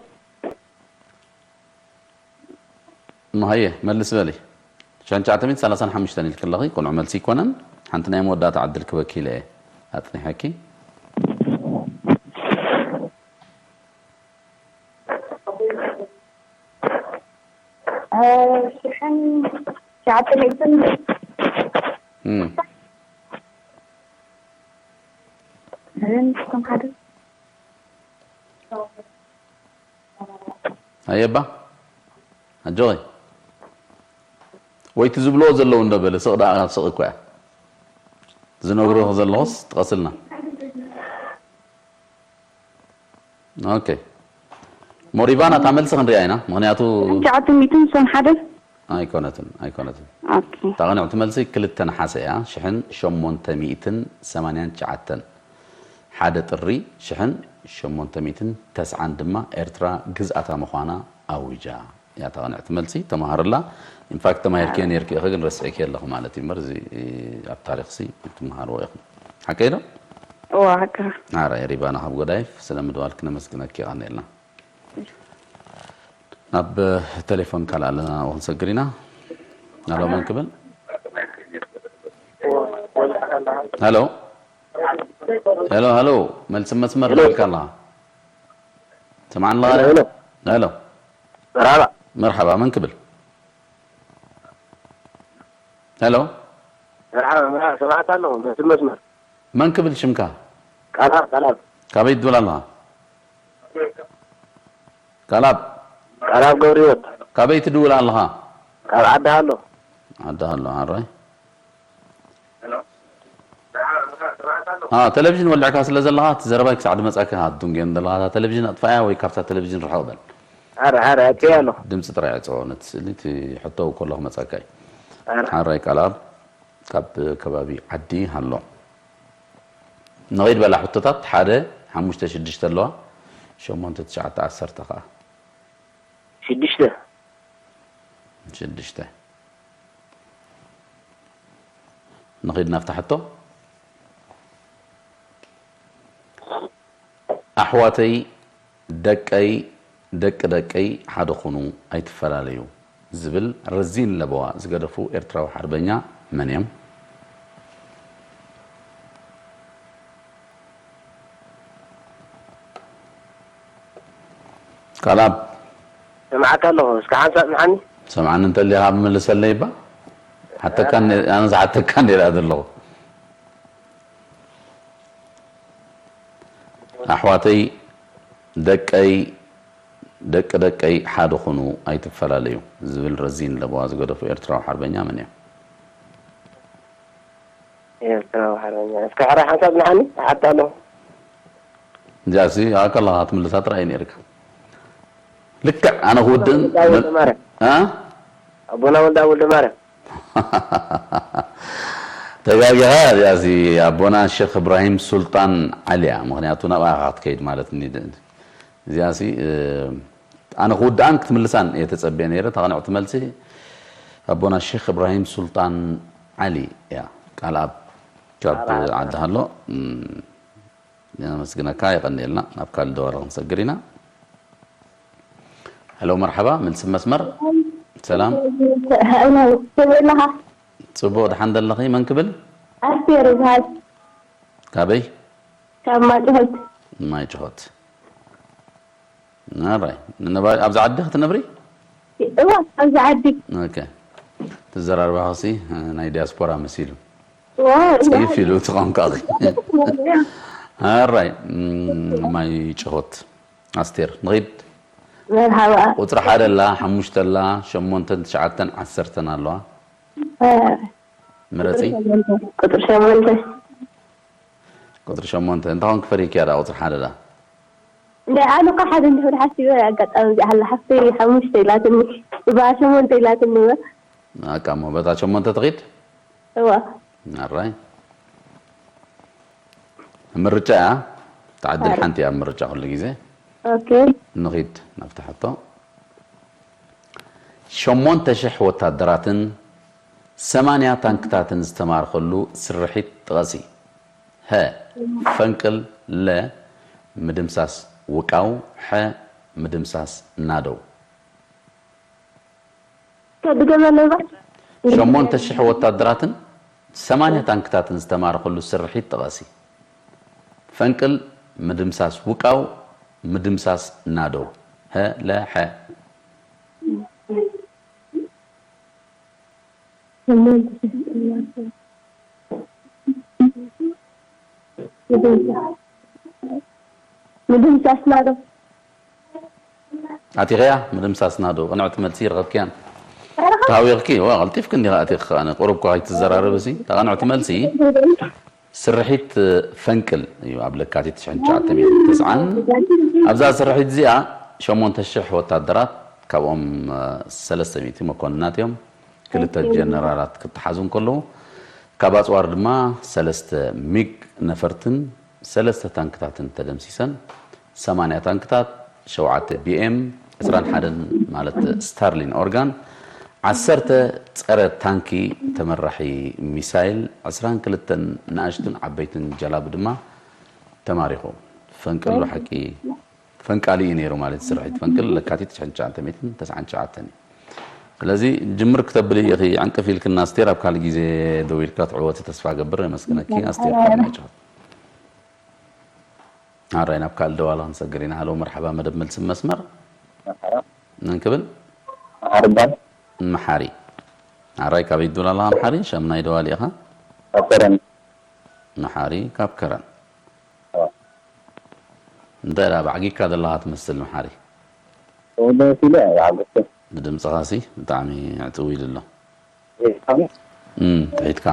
እሞ ሃየ መልስ በሊ። ሽሕን ትሽዓተ ሚእትን ሰላሳን ሓሙሽተን ኢልኪ ኣለኺ፣ ቅኑዕ መልሲ ኣይኮነን። ሓንቲ ናይ መወዳእታ ዕድል ክበኪ ኢለ እየ ኣጽኒሐኪ። ሽሕን ትሽዓተ ሚእትን እም። ሕን ከም ሓደ ኣየባ ኣጆኺ ወይ እቲ ዝብልዎ ዘለዉ እንዶ በለ ስቕ ደኣ ስቕ እኮ እያ ዝነግሩኺ ዘለኹስ ጥቀስልና። ኦኬ ሞሪቫና እታ መልሲ ክንሪኣ ኢና ምኽንያቱ ትሽዓተ ሚእትን ሰን ሓደ ኣይኮነትን ኣይኮነትን ኦኬ እታ ቅንዕቲ መልሲ ክልተ ነሓሰ እያ ሽሕን ሸሞንተ ሚእትን ሰማንያን ትሽዓተን ሓደ ጥሪ ሽሕን ሸሞንተ ሚእትን ተስዓን ድማ ኤርትራ ግዝኣታ ምዃና ኣዊጃ እያ እታ ቅንዕቲ መልሲ ተማሃርላ ኢንፋክት ተማሂርክዮ ነርኪ ኢኺ ግን ረስዕክዮ ኣለኺ ማለት እዩ እምበር እዚ ኣብ ታሪኽሲ ትመሃርዎ ኢኹም ሓቀይ ዶ እዋ ሓቅኻ ሓራይ ሪባና ካብ ጎዳይፍ ስለ ምድዋልኪ ነመስግነኪ የቐንየልና ናብ ቴሌፎን ካልእ ኣለና ኣብኡ ክንሰግር ኢና ኣሎ መን ክብል ኣሎ ኣሎ ኣሎ መልሲ መስመር ሪኢልካ ኣለኻ ሰምዓኒ ኣለኻ ሪኢልካ ኣሎ መርሓባ መርሓባ መን ክብል ሄሎ መርሓባ መርሓባ ሰማዕካ ኣለኹ መስመር መስመር መን ክብል ሽምካ ቃላብ ቃላብ ካበይ ትድውል ኣለኻ ቃላብ ቃላብ ገብርሂወት ካበይ ትድውል ኣለኻ ካብ ዓዲ ሃሎ ዓዲ ሃሎ ኣራይ ቴሌቪዥን ወሊዕካ ስለ ዘለኻ እቲ ዘረባይ ክሳዕ ድመፀካ ትድንጉየን ዘለኻ እታ ቴሌቪዥን ኣጥፋእያ ወይ ካብታ ቴሌቪዥን ርሕቕ በል ኣረ ኣረ ኣጥፊኣ ኣለኹ ድምፂ ጥራይ ዕፀዎ ነቲ ስእሊ እቲ ሕቶ ከሎ ክመፀካ እዩ ሓራይ ቃልኣብ ካብ ከባቢ ዓዲ ሃሎ ንኸይድ በላ ሕቶታት ሓደ ሓሙሽተ ሽዱሽተ ኣለዋ ሸሞንተ ትሽዓተ ዓሰርተ ከዓ ሽዱሽተ ሽዱሽተ ንኺድ ናብታ ሕቶ ኣሕዋተይ ደቀይ ደቂ ደቀይ ሓደ ኩኑ ኣይትፈላለዩ ዝብል ረዚን ለበዋ ዝገደፉ ኤርትራዊ ሓርበኛ መን እዮም? ቃላብ ሰምዓካ ኣለኹ እስከ ሓንሳብ ምሓኒ ሰምዓኒ እንተሊኻ ምልሰለይ እባ ሓተካ ኣነ ዝሓተካ እንደ ዘለኹ ኣሕዋተይ ደቀይ ደቂ ደቀይ ሓደ ኩኑ ኣይትፈላለዩ ዝብል ረዚን ለበዋ ዝገደፉ ኤርትራዊ ሓርበኛ መን እዮም? ኤርትራዊ ሓርበኛ እስከ ሕራይ ሓንሳብ ንሓኒ እሓታ ኣለኹ እዚኣሲ ኣከላኻ ትምልሳ ጥራይ ነርካ ልክዕ ኣነ ክውድእን ኣቦና ወልዳ ወልደ ማርያም ተጋጊኻ እዚኣሲ ኣቦና ሸክ እብራሂም ሱልጣን ዓሊያ ምክንያቱ ናብኣ ክትከይድ ማለት እዚኣሲ ኣነ ክውድኣን ክትምልሳን እየ ተጸብየ ነይረ። እታ ቅንዕቲ መልሲ ኣቦና ሼኽ እብራሂም ሱልጣን ዓሊ እያ። ቃልኣብ ካብ ዓዲ ሃሎ ነመስግነካ፣ የቐንየልና። ናብ ካልእ ደዋለ ክንሰግር ኢና። ሄሎ መርሓባ፣ መልሲ መስመር። ሰላም። ሄሎ፣ ትብል ኣለኻ? ጽቡቕ፣ ደሓን ደለኺ? መን ክብል? ኣስቴር ይበሃል። ካበይ? ካብ ማጭሆት። ማይጭሆት። ኣራይ ንነባሪ ኣብዚ ዓዲ ክትነብሪ? እዋ ኣብዚ ዓዲ። ኦኬ። ትዘራርባኺሲ ናይ ዲያስፖራ መሲሉ። ዋ ጽይፍ ኢሉ እቲ ቋንቋኺ። ኣራይ ማይ ጭሆት ኣስቴር ንኺድ መርሃባ። ቁፅሪ ሓደ ኣላ፣ ሓሙሽተ ኣላ፣ ሸሞንተን ትሽዓተን ዓሰርተን ኣለዋ። ምረፂ። ቁፅሪ ሸሞንተ። ቁፅሪ ሸሞንተ እንታይ ኮንክ ፈሪክያ ዳ ቁፅሪ ሓደ ዳ? እንደ ኣነ እኮ ሓደ እንዲሁ ሓሲበ ኣጋጣሚ እዚኣ ሃላ ሓፍተይ ሓሙሽተ ኢላትኒ እባ ሸሞንተ ኢላትኒ እባ። በቃ እሞ በታ ሸሞንተ ትኺድ። እዋ ኣራይ ምርጫ እያ። ተዓድል ሓንቲ እያ ምርጫ ኩሉ ግዜ። ኦኬ ንኺድ ናብቲ ሕቶ። ሸሞንተ ሽሕ ወታደራትን ሰማንያ ታንክታትን ዝተማርኸሉ ስርሒት ጥቐሲ። ሀ ፈንቅል፣ ለ ምድምሳስ ውቃው፣ ሐ ምድምሳስ ናደው። ከድገመለይ ባ ሸሞንተ ሽሕ ወታደራትን ሰማንያ ታንክታትን ዝተማረኸሉ ስርሒት ጥቐሲ። ፈንቅል፣ ምድምሳስ ውቃው፣ ምድምሳስ ናደው። ሀ ለ ሐ። ምድምሳስ ናደው። ኣቲኸያ ምድምሳስ ናደው። ቅንዕቲ መልሲ ይረኸብክያን። ተሃዊኽኪ ዋ ቀልጢፍክ እንዲኻ ኣቲኽ። ኣነ ቁሩብ እኳ ከይትዘራረብ እሲ እታ ቅንዕቲ መልሲ ስርሒት ፈንቅል እዩ ኣብ ለካቲት ሽሕን ትሽዓተ ሚእትን ተስዓን። ኣብዛ ስርሒት እዚኣ ሸሞንተ ሽሕ ወታደራት ካብኦም ሰለስተ ሚእቲ መኮንናት እዮም። ክልተ ጀነራላት ክተሓዙ እንከለዉ ካብ ኣፅዋር ድማ ሰለስተ ሚግ ነፈርትን ሰለስተ ታንክታትን ተደምሲሰን። ሰማንያ ታንክታት፣ ሸውዓተ ቢኤም፣ ዕስራን ሓደን ማለት ስታርሊን ኦርጋን፣ ዓሰርተ ጸረ ታንኪ ተመራሒ ሚሳይል፣ ዕስራን ክልተን ንኣሽቱን ዓበይትን ጀላቡ ድማ ተማሪኹ። ፈንቅል ብሓቂ ፈንቃሊ እዩ ነይሩ ማለት ስርሒት ፈንቅል ለካቲት ሽሕን ትሽዓተ ሚእትን ተስዓን ትሽዓተን እዩ። ስለዚ ጅምር ክተብሊ ኢኺ ዕንቅፍ ኢልክና ኣስቴር፣ ኣብ ካልእ ግዜ ደው ኢልካ ትዕወቲ ተስፋ ገብር። የመስግነኪ ኣስቴር ካብ ማይጨው። ኣራይ ናብ ካልእ ደዋላ ክንሰግር ኢና። ሃሎ መርሓባ መደብ መልሲ መስመር መሓራ መን ክብል? መሓሪ ባል መሓሪ ኣራይ ካበይ ትብል ኣለኻ መሓሪ? ሸም ናይ ደዋሊ ኢኻ? ካብ ከረን መሓሪ ካብ ከረን ኣዎ። እንታይ ደኣ ባዕጊካ ዘለኻ ትመስል መሓሪ? ተወለደ ሲለ ያገሰ ብድምፅኻሲ ብጣዕሚ ዕፅው ኢሉ ኣሎ። ይካሚ እም፣ ትሒትካ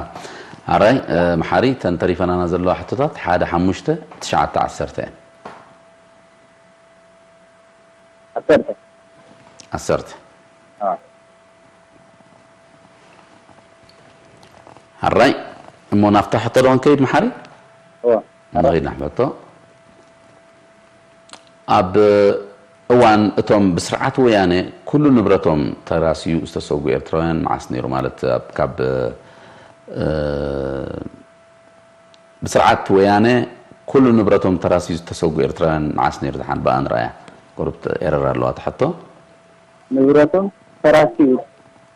ኣራይ እ፣ መሓሪ እተን ተሪፈናና ዘለዋ ሕቶታት ሓደ ሓሙሽተ ትሽዓተ ዓሰርተ እየን። ዓሰርተ ዓሰርተ ኣዎ። ኣራይ እሞ ናብታ ሕቶ ዶ ክንከይድ መሓሪ? እዎ። ንኸይድ ናብ ሕቶ ኣብ እዋን እቶም ብስርዓት ወያነ ኩሉ ንብረቶም ተራስዩ ዝተሰጉ ኤርትራውያን መዓስ ነይሩ? ማለት ኣብ- ካብ እ፣ ብስርዓት ወያነ ኩሉ ንብረቶም ተራስዩ ዝተሰጉ ኤርትራውያን መዓስ ነይሩ? ዝሓን ብኣን ረኣያ ቁሩብ ኤረር ኣለዋ ትሕቶ ንብረቶም ተራስዩ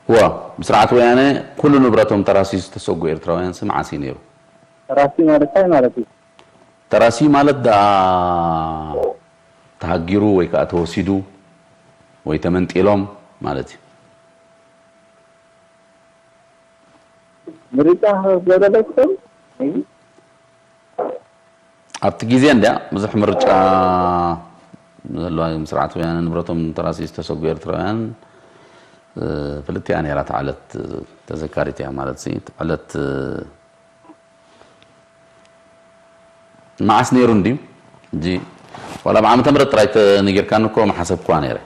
ዋ ብስርዓት ወያነ ኩሉ ንብረቶም ተራስዩ ዝተሰጉ ኤርትራውያን ስ መዓስ እዩ ነይሩ? ተራስዩ ማለት እንታይ ማለት እዩ? ተራስዩ ማለት ደኣ ተሃጊሩ ወይ ከዓ ተወሲዱ ወይ ተመንጢሎም ማለት እዩ። ምርጫ ዘደለኩም ኣብቲ ግዜ እንድያ ብዙሕ ምርጫ ዘለዋ ስርዓት ወያነ ንብረቶም ተራሲ ዝተሰጉ ኤርትራውያን እ፣ ፍልጥቲ እያ ነይራ እታ ዕለት ተዘካሪት እያ ማለት ሲ ዕለት እ፣ መዓስ ነይሩ እንድዩ እንጂ ዋላ ብዓመተ ምሕረት ጥራይ ተነጊርካኒ እኮ ምሓሰብኩዋ ነይረ።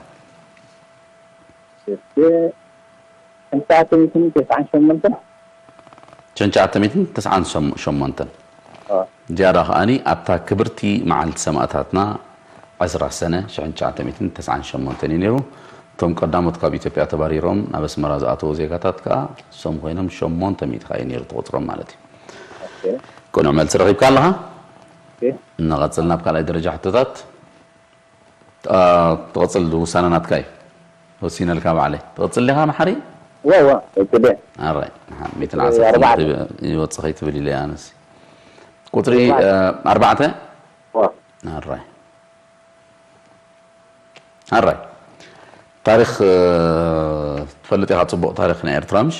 ሽሕን ትሽዓተ ሚእትን ተስዓን ሸሞንተን ሽሕን ትሽዓተ ሚእትን ተስዓን ሸሞንተን ኣዎ። ዝያዳ ከኣኒ ኣብታ ክብርቲ መዓልቲ ሰማእታትና ዕስራ ሰነ ሽሕን ትሽዓተ ሚእትን ተስዓን ሸሞንተን እዩ ነይሩ። እቶም ቀዳሞት ካብ ኢትዮጵያ ተባሪሮም ናብ ኣስመራ ዝኣተዉ ዜጋታት ከኣ እሶም ኮይኖም ሸሞንተ ሚእቲ ከኣ እዩ ነይሩ እቲ ቁጽሮም ማለት እዩ። ኦኬ። ቅኑዕ መልሲ ረኺብካ ኣለኻ። ኦኬ። ንቐጽል ናብ ካልኣይ ደረጃ ሕቶታት። አ፣ ትቕጽል ውሳነ ናትካ እዩ። ወሲነልካ ባዕለይ። ትቕጽል ዲኻ መሓሪ? እዋ እዋ እቅደ ኣራይ። ሚእትን ዓሰርተ ኣርባዕተ። ይወጽእ ከይትብል ኢለ ኣነሲ። ቁጽሪ እ፣ ኣርባዕተ? እዋ ኣራይ። ኣራይ። ታሪኽ እ፣ ትፈልጥ ኢኻ ጽቡቕ ታሪኽ ናይ ኤርትራ ምሽ?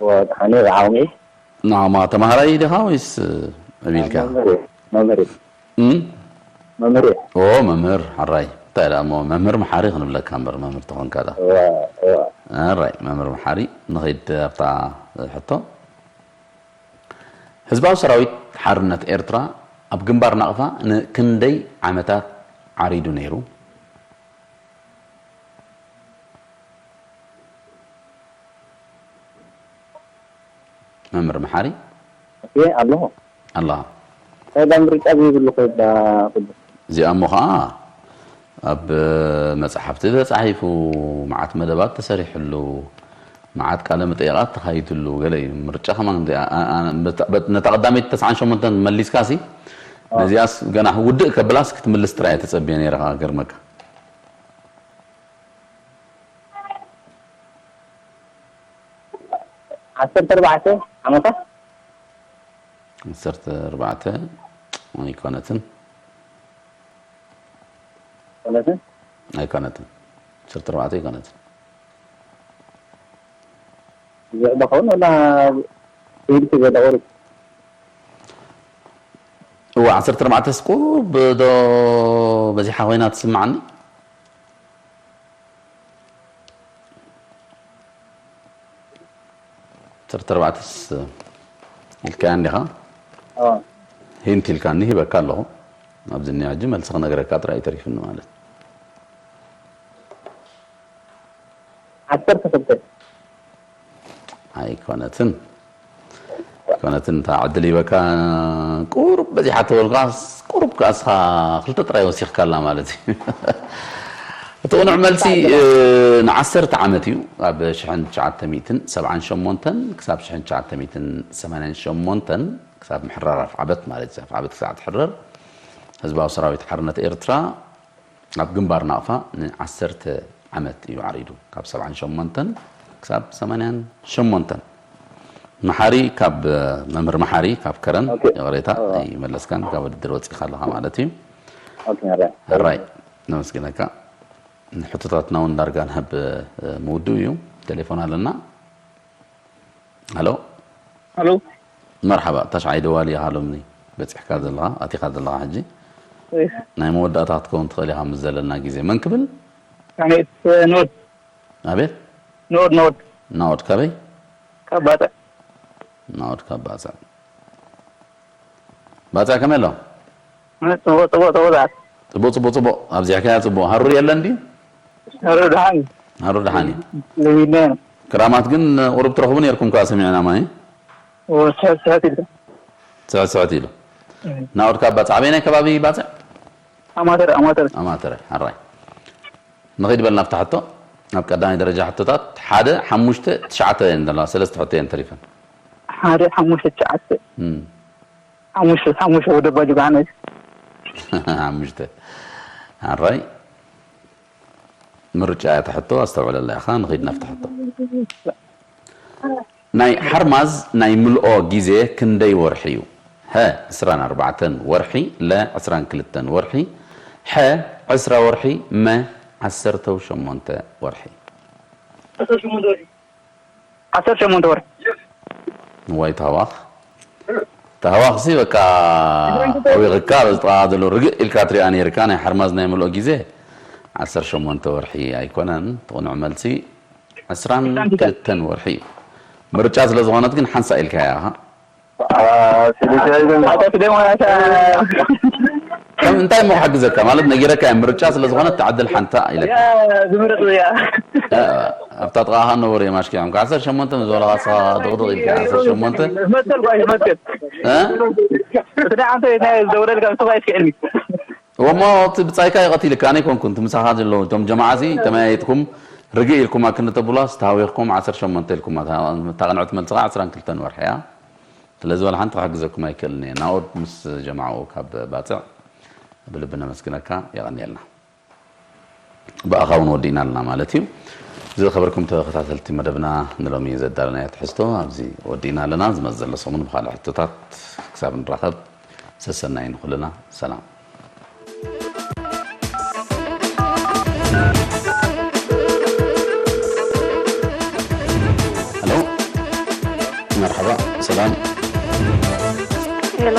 እዋ ሓኔ ዓቕሚ ናማ ተማሃራይ ዲኻ ወይስ እ፣ ዕቢልካ? መምህር እየ። መምህር እየ። እም? መምህር እየ። ኦ መምህር ኣራይ። እንታይ ደኣ እሞ መምህር መሓሪ ክንብለካ እምበር፣ መምህር ተኾንካ ደኣ። እዋ፣ እዋ። ኣራይ፣ መምህር መሓሪ፣ ንኸይድ ኣብታ ሕቶ። ህዝባዊ ሰራዊት ሓርነት ኤርትራ ኣብ ግንባር ናቕፋ ንክንደይ ዓመታት ዓሪዱ ነይሩ? መምህር መሓሪ? እየ ኣለኹ። ኣለኻ። እንታይ ዳ ምርጫ ዘይብሉ ኮይዳ ኩሉ? እዚኣ እሞ ኸዓ ኣብ መጽሓፍቲ ተጻሒፉ፣ መዓት መደባት ተሰሪሕሉ፣ መዓት ቃለ መጠይቓት ተኻይድሉ ገለ እዩ። ምርጫ ከማን እንደ-፣ ኣ-፣ ኣ-፣ በታ-፣ በት-፣ ነታ ቀዳመይቲ ተስዓን ሸሞንተን መሊስካሲ፣ ኣዎ። ነዚኣስ ገና ውድእ ከብላስ ክትምልስ ጥራይ እየ ተጸብየ ነይረ፣ ከኣ ገርመካ። ዓሰርተ ኣርባዕተ ዓመታት? ዓሰርተ ኣርባዕተ ኣይኮነትን። ኮነትን? ኣይኮነትን። ዓሰርተ ኣርባዕተ ኣይኮነትን። ዝዕበኸውን ወላ ኢልኪ ዘደቑሩ? እዋ፣ ዓሰርተ ኣርባዕተ ስ ቁሩብ ዶ በዚሓ ኮይና ትስምዓኒ? ዓሰርተ ኣርባዕተ ስ ኢልካያ እንዲኻ? ኣዎ። ሂንት ኢልካኒ፣ ሂበካ ኣለኹ። ኣብዚ እኒኦ ሕጂ መልሲ ክነግረካ ጥራይ እዩ ተሪፉኒ ማለት። ዓሰርተ ክልተ። ኣይኮነትን። ኣይኮነትን፣ እታ ዕድል ሂበካ ቁሩብ በዚሓ ተበልካ፣ ቁሩብ ከኣ እስኻ ክልተ ጥራይ ወሲኽካላ ማለት እዩ። እቲ ቅኑዕ መልሲ፣ እ፣ ንዓሰርተ ዓመት እዩ። ኣብ ሽሕን ትሽዓተ ሚእትን ሰብዓን ሸሞንተን ክሳብ ሽሕን ትሽዓተ ሚእትን ሰማንያን ሸሞንተን፣ ክሳብ ምሕራር ኣፍዓበት ማለት እዩ። ኣፍዓበት ክሳዕ ትሕረር፣ ህዝባዊ ሰራዊት ሓርነት ኤርትራ ኣብ ግንባር ናቕፋ ንዓሰርተ ዓመት እዩ ዓሪዱ፣ ካብ ሰብዓን ሸሞንተን ክሳብ ሰማንያን ሸሞንተን። መሓሪ ካብ፣ መምህር መሓሪ ካብ ከረን፣ ኦኬ። ይቕሬታ፣ ኣዎ። ኣይመለስካን፣ ካብ ውድድር ወጺእካ ኣለኻ ማለት እዩ። ኦኬ፣ ኣራይ። ኣራይ፣ ነመስግነካ። ሕቶታትና እውን ዳርጋ ናብ ምውድኡ እዩ። ቴሌፎን ኣለና። ሃሎ። ሃሎ። መርሓባ፣ ታሽዓይ ደዋሊ ኢኻ ሎሚ በጺሕካ ዘለኻ፣ ኣቲኻ ዘለኻ ሕጂ። እይ። ናይ መወዳእታ ክትከውን ትኽእል ኢኻ ምስ ዘለና ግዜ። መን ክብል? ኣሜት፣ ኖድ። ኣቤት? ኖድ፣ ኖድ። ናኦድ ካበይ? ካብ ባጽዕ። ናኦድ ካብ ባጽዕ። ባጽዕ ከመይ ኣሎ? ጽቡቕ፣ ጽቡቕ፣ ጽቡቕ ዛት። ጽቡቕ፣ ጽቡቕ፣ ጽቡቕ። ኣብዚሕካያ ጽቡቕ። ሃሩር የለን ድዩ? ሃሩር ደሓን እዩ። ሃሩር ደሓን እዩ። ለሚድና ኢና። ክራማት ግን ቁሩብ ትረኽቡ ነይርኩም ከኣ ሰሚዕና ማይ። ኦ፣ ስሕት፣ ስሕት ኢልካ። ስሕት፣ ስሕት ኢሉ። እም። ናኦድ ካብ ባጽዕ። ኣበየናይ ከባቢ ባጽዕ? ኣማተረ፣ ኣማተረ። ኣማተረ፣ ኣራይ። ንኸይድ በልና ኣብታ ሕቶ። ኣብ ቀዳማይ ደረጃ ሕቶታት ሓደ፣ ሓሙሽተ፣ ትሽዓተ እየን ዘለዋ። ሰለስተ ሕቶ እየን ተሪፈን። ሓደ፣ ሓሙሽተ፣ ትሽዓተ። እም። ሓሙሽተ፣ ሓሙሽተ ወደባ ጅግዓነት። ሓሙሽተ። ኣራይ። ምርጫ እያ እታ ሕቶ፣ ኣስተውዕለላ ኢኻ። ንኸይድ ናብታ ሕቶ። ናይ ሓርማዝ ናይ ምልኦ ግዜ ክንደይ ወርሒ እዩ? ሀ፣ ዕስራን ኣርባዕተን ወርሒ፣ ለ፣ ዕስራን ክልተን ወርሒ፣ ሐ፣ ዕስራ ወርሒ፣ መ፣ ዓሰርተው ሸሞንተ ወርሒ። ዓሰርተ ሸሞንተ ወርሒ። እዋይ፣ ተህዋኽ። ተህዋኽሲ በቃ፣ ኣዊቕካ፣ በዚ ጥቓ ዘሎ ርግእ ኢልካ ትሪኣ ነይርካ። ናይ ሓርማዝ ናይ ምልኦ ግዜ ዓሰርተ ሸሞንተ ወርሒ ኣይኮነን። እቲ ቅኑዕ መልሲ ዕስራን ክልተን ወርሒ እዩ። ምርጫ ስለ ዝኾነት ግን ሓንሳእ ኢልካያ ኢኻ። ኣታ ስደሞ ያታ። ከም እንታይ እሞ ክሕግዘካ? ማለት ነጊረካ እየ፣ ምርጫ ስለ ዝኾነ እትዓድል ሓንታ ኢለካ። ያ፣ ዝምረጥ እያ። እ፣ ኣብታ ጥቓኻ ነበሩ እዮም ኣሽኪዖም። ዓሰርተ ሸሞንተ ምስ በለኻ ንስኻ ድቕድቕ ኢልካ፣ ዓሰርተ ሸሞንተ። መሰል ጓይ፣ መሰል። እ? እቲ ደኣ ኣንተ ናይ ዝደውለልካ ንሱ ጓይ እስኪ ዕልሚ። እሞ እቲ ብጻይካ ይቐትልካ፣ ኣነ ኣይኮንኩን፣ እቲ ምሳኻ ዘለዉ፣ እቶም ጀማዓ ሲ ተመያይጥኩም፣ ርግእ ኢልኩም፣ ኣክንዲ ተብሉስ፣ ተሃዊኽኩም፣ ዓሰርተ ሸሞንተ ኢልኩም፣ እታ፣ እታ ቅንዕቲ መልስኻ ዕስራን ክልተን ወርሒ እያ። ስለዚ ዋላ ሓንቲ ክሕግዘኩም ኣይክእልን እየ። ናኦድ ምስ ጀማዓኡ ካብ ባጽዕ ብልቢ ነመስግነካ፣ የቐንየልና። ብኣኻ እውን ወዲእና ኣለና ማለት እዩ። ዝኸበርኩም ተኸታተልቲ መደብና፣ ንሎሚ ዘዳለናዮ ትሕዝቶ ኣብዚ ወዲእና ኣለና። ዝመጽእ ዘሎ ሰሙን ብኻልእ ሕቶታት ክሳብ ንራኸብ፣ ሰሰናይ ንኹልና። ሰላም። ሄሎ፣ መርሓባ፣ ሰላም። ሄሎ።